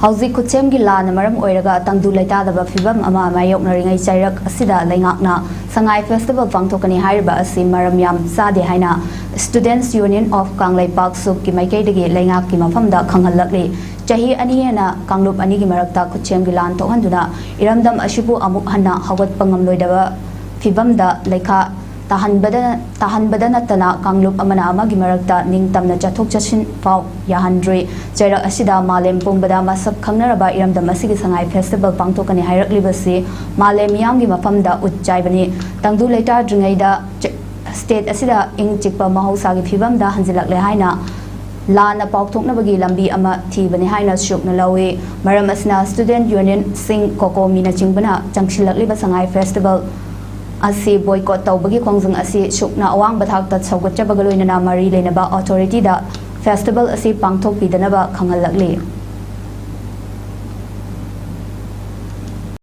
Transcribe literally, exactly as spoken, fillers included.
ꯍꯧꯖꯤꯛ ꯈꯨꯠꯁꯦꯝꯒꯤ ꯂꯥꯟꯅ ꯃꯔꯝ ꯑꯣꯏꯔꯒ ꯇꯪꯗꯨ ꯂꯩꯇꯥꯗꯕ ꯐꯤꯕꯝ ꯑꯃ ꯃꯥꯌꯣꯛꯅꯔꯤꯉꯩ ꯆꯩꯔꯛ ꯑꯁꯤꯗ ꯂꯩꯉꯥꯛꯅ ꯁꯉꯥꯏ ꯐꯦꯁꯇꯤꯚꯦꯜ ꯄꯥꯡꯊꯣꯛꯀꯅꯤ ꯍꯥꯏꯔꯤꯕ ꯑꯁꯤ ꯃꯔꯝ ꯌꯥꯝ ꯆꯥꯗꯦ ꯍꯥꯏꯅ Students Union of ꯀꯪꯂꯩꯄꯥꯛ ꯁꯨꯞꯀꯤ ꯃꯥꯏꯀꯩꯗꯒꯤ ꯂꯩꯉꯥꯛꯀꯤ ꯃꯐꯝꯗ ꯈꯪꯍꯜꯂꯛꯂꯤ꯫ ꯆꯍꯤ ꯑꯅꯤ ꯍꯦꯟꯅ ꯀꯥꯡꯂꯨꯞ ꯑꯅꯤꯒꯤ ꯃꯔꯛꯇ ꯈꯨꯠꯁꯦꯝꯒꯤ ꯂꯥꯟ ꯊꯣꯛꯍꯟꯗꯨꯅ ꯏꯔꯝꯗꯝ ꯑꯁꯤꯕꯨ ꯑꯃꯨꯛ ꯍꯟꯅ ꯍꯧꯒꯠꯄ ꯉꯝꯂꯣꯏꯗꯕ ꯐꯤꯕꯝꯗ ꯂꯩꯈꯥ ꯇꯥꯍꯟꯕꯗ ꯇꯥꯍꯟꯕꯗ ꯅꯠꯇꯅ ꯀꯥꯡꯂꯨꯞ ꯑꯃꯅ ꯑꯃꯒꯤ ꯃꯔꯛꯇ ꯅꯤꯡꯇꯝꯅ ꯆꯠꯊꯣꯛ ꯆꯠꯁꯤꯟ ꯐꯥꯎ ꯌꯥꯍꯟꯗ꯭ꯔꯤ꯫ ꯆꯩꯔꯛ ꯑꯁꯤꯗ ꯃꯥꯂꯦꯝ ꯄꯨꯝꯕꯗ ꯃꯁꯛ ꯈꯪꯅꯔꯕ ꯏꯔꯝꯗꯝ ꯑꯁꯤꯒꯤ ꯁꯉꯥꯏ ꯐꯦꯁꯇꯤꯚꯦꯜ ꯄꯥꯡꯊꯣꯛꯀꯅꯤ ꯍꯥꯏꯔꯛꯂꯤꯕꯁꯤ ꯃꯥꯂꯦꯝ ꯃꯤꯌꯥꯝꯒꯤ ꯃꯐꯝꯗ ꯎꯠ ꯆꯥꯏꯕꯅꯤ꯫ ꯇꯪꯗꯨ ꯂꯩꯇꯥꯗ꯭ꯔꯤꯉꯩꯗ ꯆ- ꯁ꯭ꯇꯦꯠ ꯑꯁꯤꯗ ꯏꯪ ꯆꯤꯛꯄ ꯃꯍꯧꯁꯥꯒꯤ ꯐꯤꯕꯝꯗ ꯍꯟꯖꯤꯜꯂꯛꯂꯦ ꯍꯥꯏꯅ ꯂꯥꯟꯅ ꯄꯥꯎꯊꯣꯛꯅꯕꯒꯤ ꯂꯝꯕꯤ ꯑꯃ ꯊꯤꯕꯅꯤ ꯍꯥꯏꯅ ꯁꯨꯛꯅ ꯂꯧꯏ꯫ ꯃꯔꯝ ꯑꯁꯤꯅ ꯁ꯭ꯇꯨꯗꯦꯟꯠ ꯌꯨꯅꯤꯌꯟꯁꯤꯡ, ꯀꯣꯀꯣꯃꯤꯅꯆꯤꯡꯕꯅ ꯆꯪꯁꯤꯜꯂꯛꯂꯤꯕ ꯁꯉꯥꯏ ꯐꯦꯁꯇꯤꯚꯦꯜ ꯑꯁꯤ ꯕꯣꯏꯀꯣꯠ ꯇꯧꯕꯒꯤ ꯈꯣꯡꯖꯪ ꯑꯁꯤ ꯁꯨꯛꯅ ꯑꯋꯥꯡꯕ ꯊꯥꯛꯇ ꯁꯧꯒꯠꯆꯕꯒ ꯂꯣꯏꯅꯅ ꯃꯔꯤ ꯂꯩꯅꯕ ꯑꯣꯊꯣꯔꯤꯇꯤꯗ ꯐꯦꯁꯇꯤꯚꯦꯜ ꯑꯁꯤ ꯄꯥꯡꯊꯣꯛꯄꯤꯗꯅꯕ ꯈꯪꯍꯜꯂꯛꯂꯤ꯫